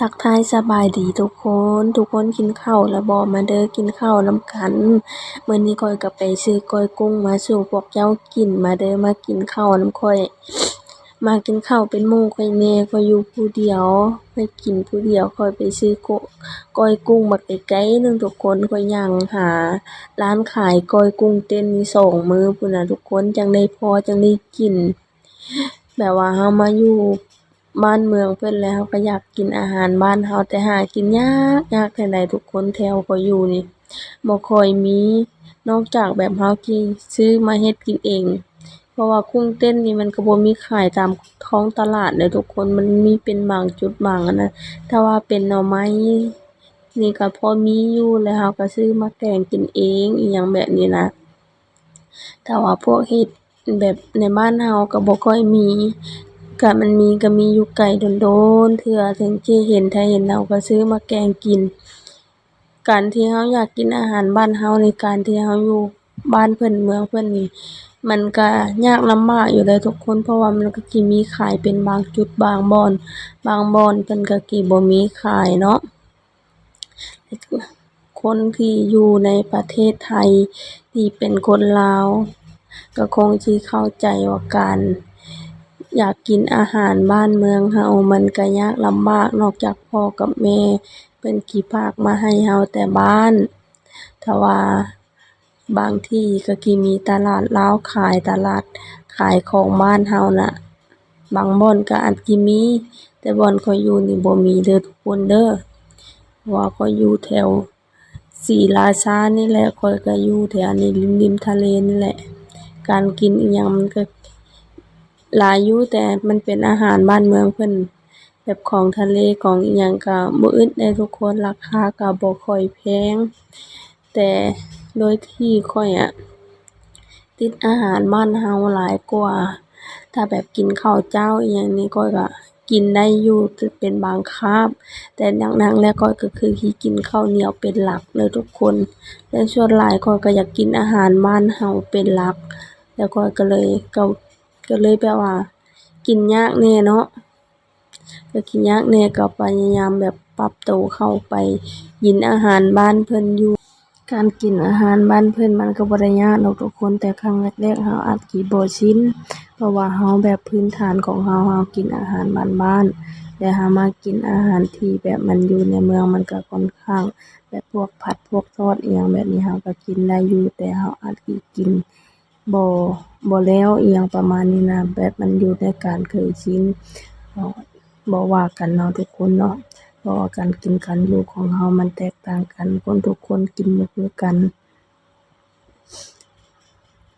ທັກທາຍສະບາຍດີທຸກຄົນ, ທຸກຄົນກິນເຂົ້າແລ້ວບໍ່? ມາເດີ ກິນເຂົ້ານຳກັນ. ມື້ນີ້ຂ້ອຍກໍໄປຊື້ກ້ອຍກຸ້ງມາສູ່ພວກເຈົ້າກິນ. ມາເດີ ມາກິນເຂົ້ານຳຂ້ອຍ, ມາກິນເຂົ້າເປັນໝູ່ຂ້ອຍແດ່. ຂ້ອຍຢູ່ຜູ້ດຽວ, ຂ້ອຍກິນຜູ້ດຽວ. ຂ້ອຍໄປຊື້ ກ້ອຍກຸ້ງບັກໄກໆໜຶ່ງທຸກຄົນ. ຂ້ອຍຍ່າງຫາຮ້ານຂາຍກ້ອຍກຸ້ງເຕັ້ນນີ້ສອງມື້ພຸ້ນນະທຸກຄົນ, ຈັ່ງໄດ້ພໍ ຈັ່ງໄດ້ກິນ. ແບບວ່າເຮົາມາຢູ່ ບ້ານເມືອງເພິ່ນແລ້ວ ເຮົາກໍຢາກກິນອາຫານບ້ານເຮົາ, ແຕ່ຫາກິນຍາກ ຍາກແທ້ໃດທຸກຄົນ. ແຖວຂ້ອຍຢູ່ນີ້ບໍ່ຄ່ອຍມີ, ນອກຈາກແບບເຮົາຊິຊື້ມາເຮັດກິນເອງ, ເພາະວ່າກຸ້ງເຕັ້ນນີ້ມັນກໍບໍ່ມີຂາຍຕາມທ້ອງຕະຫຼາດເດ້ທຸກຄົນ, ມັນມີເປັນບາງຈຸດບາງອັນນະ. ຖ້າວ່າເປັນໜໍ່ໄມ້ນີ້ກໍພໍມີຢູ່, ແລ້ວເຮົາກໍຊື້ມາແກງກິນເອງ ອີ່ຫຍັງແບບນີ້ນະ. ຖ້າວ່າພວກເຮັດແບບໃນບ້ານເຮົາກໍບໍ່ຄ່ອຍມີ, ກະມັນມີກໍມີຢູ່ໄກດົນໆເທື່ອເຖິງຊິເຫັນ, ຖ້າເຫັນເຮົາກໍຊື້ມາແກງກິນ. ການທີ່ເຮົາຢາກກິນອາຫານບ້ານເຮົານີ້, ການທີ່ເຮົາຢູ່ບ້ານເພິ່ນເມືອງເພິ່ນນີ້, ມັນກະຍາກລຳບາກຢູ່ເດ້ທຸກຄົນ, ເພາະວ່າມັນກໍຊິມີຂາຍເປັນບາງຈຸດບາງບ່ອນ, ບາງບ່ອນເພິ່ນກໍຊິບໍ່ມີຂາຍເນາະ. ຄົນທີ່ຢູ່ໃນປະເທດໄທທີ່ເປັນຄົນລາວ ກໍຄົງຊິເຂົ້າໃຈວ່າການຢາກກິນອາຫານບ້ານເມືອງເຮົາ ມັນກໍຍາກລຳບາກ, ນອກຈາກພໍ່ກັບແມ່ເພິ່ນຊິຝາກມາໃຫ້ເຮົາແຕ່ບ້ານ. ຖ້າວ່າ ບາງທີ່ກໍຊິມີຕະຫຼາດລາວຂາຍ, ຕະຫຼາດຂາຍຂອງບ້ານເຮົານະ, ບາງບ່ອນກໍອາດຊິມີ, ແຕ່ບ່ອນຂ້ອຍຢູ່ນີ້ບໍ່ມີເດີທຸກຄົນເດີ, ເພາະວ່າຂ້ອຍຢູ່ແຖວສີລາຊານີ້ແຫຼະ, ຂ້ອຍກໍຢູ່ແຖວນີ້ ລິມໆທະເລນີ້ແຫຼະ. ການກິນອີ່ຫຍັງມັນກໍຫຼາຍຢູ່, ແຕ່ມັນເປັນອາຫານບ້ານເມືອງເພິ່ນ. ແບບຂອງທະເລ ຂອງອີ່ຫຍັງກໍບໍ່ອຶດເດ້ທຸກຄົນ, ລາຄາກໍບໍ່ຄ່ອຍແພງ. ແຕ່ໂດຍທີ່ຂ້ອຍອະ ຕິດອາຫານບ້ານເຮົາຫຼາຍກວ່າ, ຖ້າແບບກິນເຂົ້າເຈົ້າອີ່ຫຍັງນີ້ ຂ້ອຍກໍກິນໄດ້ຢູ່ເປັນບາງຄາບ, ແຕ່ໜັກໆແລ້ວຂ້ອຍກໍຄືຊິກິນເຂົ້າໜຽວເປັນຫຼັກເດີທຸກຄົນ. ແລະສ່ວນຫຼາຍຂ້ອຍກໍຢາກກິນອາຫານບ້ານເຮົາເປັນຫຼັກ, ແລ້ວຂ້ອຍກໍເລີຍ ກໍ ກໍເລີຍແບບວ່າກິນຍາກແດ່ເນາະ. ກໍກິນຍາກແດ່, ກໍພະຍາຍາມແບບປັບໂຕເຂົ້າໄປກິນອາຫານບ້ານເພິ່ນຢູ່. ການກິນອາຫານບ້ານເພິ່ນມັນກໍບໍ່ໄດ້ຍາກດອກທຸກຄົນ, ແຕ່ຄັ້ງແລກໆເຮົາອາດຊິບໍ່ຊິນ, ເພາະວ່າເຮົາແບບພື້ນຖານຂອງເຮົາ, ເຮົາກິນອາຫານບ້ານໆ, ແຕ່ເຮົາມາກິນອາຫານທີ່ແບບມັນຢູ່ໃນເມືອງ, ມັນກໍຂ້ອນຂ້າງແບບພວກຜັດພວກທອດອີ່ຫຍັງແບບນີ້, ເຮົາກໍກິນໄດ້ຢູ່, ແຕ່ເຮົາອາດຊິກິນ ບໍ່ ບໍ່ແລ້ວອີ່ຫຍັງປະມານນີ້ນະ, ແບບມັນຢູ່ໃນການເຄີຍຊິນ. ເນາະ ບໍ່ວ່າກັນເນາະທຸກຄົນເນາະ, ເພາະວ່າການກິນການຢູ່ຂອງເຮົາມັນແຕກຕ່າງກັນ, ຄົນທຸກຄົນກິນບໍ່ຄືກັນ.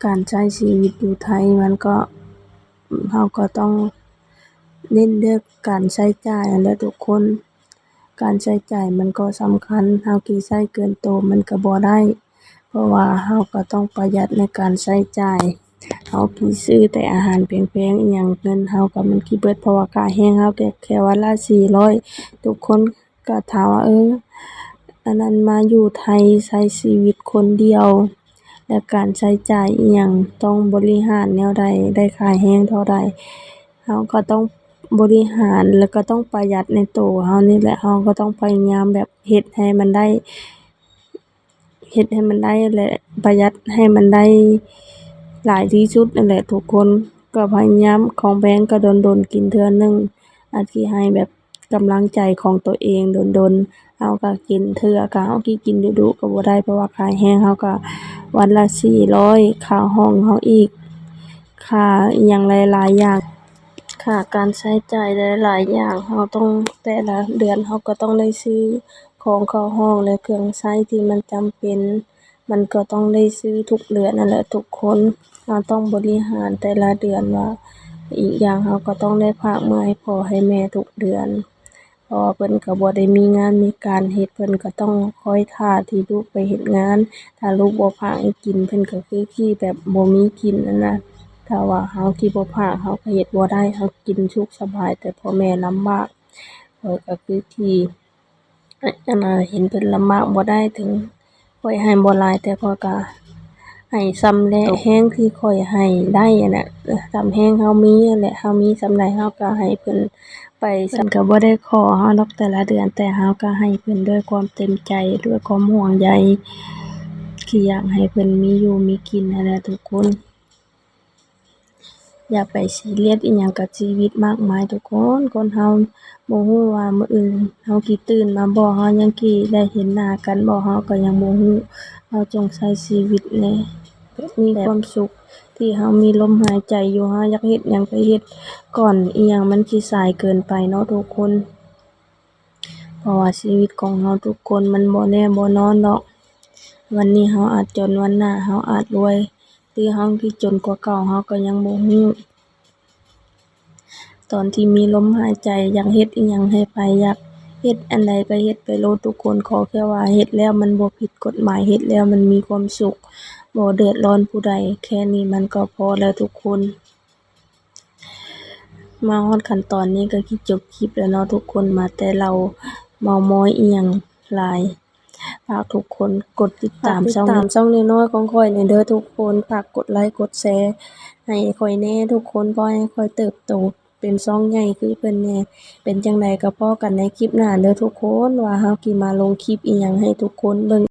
ການໃຊ້ຊີວິດຢູ່ໄທມັນກໍ ເຮົາກໍຕ້ອງເນັ້ນເລື່ອງການໃຊ້ຈ່າຍຫັ້ນແຫຼະທຸກຄົນ. ການໃຊ້ຈ່າຍມັນກໍສຳຄັນ, ເຮົາຊິໃຊ້ເກີນໂຕມັນກໍບໍ່ໄດ້, ເພາະວ່າເຮົາກໍຕ້ອງປະຢັດໃນການໃຊ້ຈ່າຍ. ເຮົາຊິຊື້ແຕ່ອາຫານແພງໆອີ່ຫຍັງ, ເງິນເຮົາກໍມັນຊິເບິດ, ເພາະວ່າຄ່າແຮງເຮົາແຄ່ ແຄ່ວັນລະສີ່ຮ້ອຍ. ທຸກຄົນກໍຖາມວ່າ ເອີ ອັນນັ້ນມາຢູ່ໄທໃຊ້ຊີວິດຄົນດຽວ ແລະ ການໃຊ້ຈ່າຍອີ່ຫຍັງ ຕ້ອງບໍລິຫານແນວໃດ, ໄດ້ຄ່າແຮງເທົ່າໃດ. ເຮົາກໍຕ້ອງບໍລິຫານ ແລ້ວກໍຕ້ອງປະຢັດໃນໂຕເຮົານີ້ແຫຼະ, ເຮົາກໍຕ້ອງພະຍາຍາມແບບເຮັດໃຫ້ມັນໄດ້ ເຮັດໃຫ້ມັນໄດ້ ແລະ ປະຢັດໃຫ້ມັນໄດ້ຫຼາຍທີ່ສຸດນັ້ນແຫຼະທຸກຄົນ. ກໍພະຍາຍາມ, ຂອງແພງກໍດົນໆກິນເທື່ອໜຶ່ງ, ອາດຊິໃຫ້ແບບກຳລັງໃຈຂອງໂຕເອງດົນໆ. ເຮົາກໍກິນເທື່ອ, ກໍເຮົາຊິກິນດຸໆກໍບໍ່ໄດ້, ເພາະວ່າຄ່າແຮງເຮົາກໍວັນລະສີ່ຮ້ອຍ, ຄ່າຫ້ອງເຮົາອີກ, ຄ່າອີ່ຫຍັງຫຼາຍໆຢ່າງ, ຄ່າການໃຊ້ຈ່າຍຫຼາຍໆຢ່າງ, ເຮົາຕ້ອງ ແຕ່ລະເດືອນເຮົາກໍຕ້ອງໄດ້ຊື້ຂອງເຂົ້າຫ້ອງ ແລະ ເຄື່ອງໃຊ້ທີ່ມັນຈຳເປັນ, ມັນກໍຕ້ອງໄດ້ຊື້ທຸກເດືອນນັ້ນແຫຼະທຸກຄົນ. ເຮົາຕ້ອງບໍລິຫານແຕ່ລະເດືອນວ່າ, ອີກຢ່າງເຮົາກໍຕ້ອງໄດ້ຝາກເງິນໃຫ້ພໍ່ໃຫ້ແມ່ທຸກເດືອນ. ເພາະວ່າເພິ່ນກໍບໍ່ໄດ້ມີງານມີການເຮັດ, ເພິ່ນກໍຕ້ອງຄອຍຖ້າທີ່ລູກໄປເຮັດງານ. ຖ້າລູກບໍ່ຝາກໃຫ້ກິນ, ເພິ່ນກໍຄືຊິແບບບໍ່ມີກິນຫັ້ນນະ. ຖ້າວ່າເຮົາທີ່ບໍ່ຝາກ, ເຮົາກໍເຮັດບໍ່ໄດ້. ເຮົາກິນສຸກສະບາຍ, ແຕ່ພໍ່ແມ່ລຳບາກ. ຂ້ອຍກໍຄືຊິ ອັນນ່າ ເຫັນເພິ່ນລຳບາກບໍ່ໄດ້, ເຖິງຂ້ອຍໃຫ້ບໍ່ຫຼາຍ, ແຕ່ຂ້ອຍກໍໃຫ້ສ່ຳແລງທີ່ຂ້ອຍໃຫ້ໄດ້ຫັ້ນແຫຼະ, ສ່ຳແຮງເຮົາມີຫັ້ນແຫຼະ, ເຮົາມີສ່ຳໃດເຮົາກໍໃຫ້ເພິ່ນ ໄປ ເພິ່ນກໍບໍ່ໄດ້ຂໍເຮົາດອກແຕ່ລະເດືອນ, ແຕ່ເຮົາກໍໃຫ້ເພິ່ນດ້ວຍຄວາມເຕັມໃຈ, ດ້ວຍຄວາມຫ່ວງໃຍ ທີ່ຢາກໃຫ້ເພິ່ນມີຢູ່ມີກິນຫັ້ນແຫຼະທຸກຄົນ. ຢ່າໄປຊີຣຽສອີ່ຫຍັງກັບຊີວິດມາກມາຍທຸກຄົນ. ຄົນເຮົາບໍ່ຮູ້ວ່າມື້ອື່ນເຮົາຊິຕື່ນມາບໍ່, ເຮົາຍັງຊິໄດ້ເຫັນໜ້າກັນບໍ່, ເຮົາກໍຍັງບໍ່ຮູ້. ເຮົາຈົ່ງໃຊ້ຊີວິດໃນ ມີຄວາມສຸກທີ່ເຮົາມີລົມຫາຍໃຈຢູ່, ເຮົາຢາກເຮັດຫຍັງກໍເຮັດກ່ອນອີ່ຫຍັງມັນຊິສາຍເກີນໄປເນາະທຸກຄົນ. ເພາະວ່າຊີວິດຂອງເຮົາທຸກຄົນມັນບໍ່ແນ່ບໍ່ນອນດອກ. ວັນນີ້ເຮົາອາດຈົນ, ວັນໜ້າເຮົາອາດລວຍ, ຫຼືເຮົາຊິຈົນກວ່າເກົ່າ ເຮົາກໍຍັງບໍ່ຮູ້. ຕອນທີ່ມີລົມຫາຍໃຈ ຢາກເຮັດອີ່ຫຍັງໃຫ້ໄປ, ຢາກເຮັດອັນໃດກໍເຮັດໄປໂລດທຸກຄົນ. ຂໍແຄ່ວ່າເຮັດແລ້ວມັນບໍ່ຜິດກົດໝາຍ, ເຮັດແລ້ວມັນມີຄວາມສຸກ, ບໍ່ເດືອດຮ້ອນຜູ້ໃດ, ແຄ່ນີ້ມັນກໍພໍແລ້ວທຸກຄົນ. ມາຮອດຂັ້ນຕອນນີ້ກໍຊິຈົບຄລິບແລ້ວເນາະທຸກຄົນ, ມາແຕ່ເລົ່າເມົາມອຍອີ່ຫຍັງຫຼາຍ. ຝາກທຸກຄົນກົດຕິດຕາມ ຝາກຕິດຕາມຊ່ອງ ຊ່ອງນ້ອຍໆຂອງຂ້ອຍແດ່ເດີທຸກຄົນ. ຝາກກົດໄລກົດແຊໃຫ້ຂ້ອຍແດ່ທຸກຄົນ, ເພາະໃຫ້ຂ້ອຍເຕີບໂຕເປັນຊ່ອງໃຫຍ່ຄືເພິ່ນແດ່. ເປັນຈັ່ງໃດກໍພໍ້ກັນໃນຄລິບໜ້າເດີທຸກຄົນ, ວ່າເຮົາຊິມາລົງຄລິບອີ່ຫຍັງໃຫ້ທຸກຄົນເບິ່ງ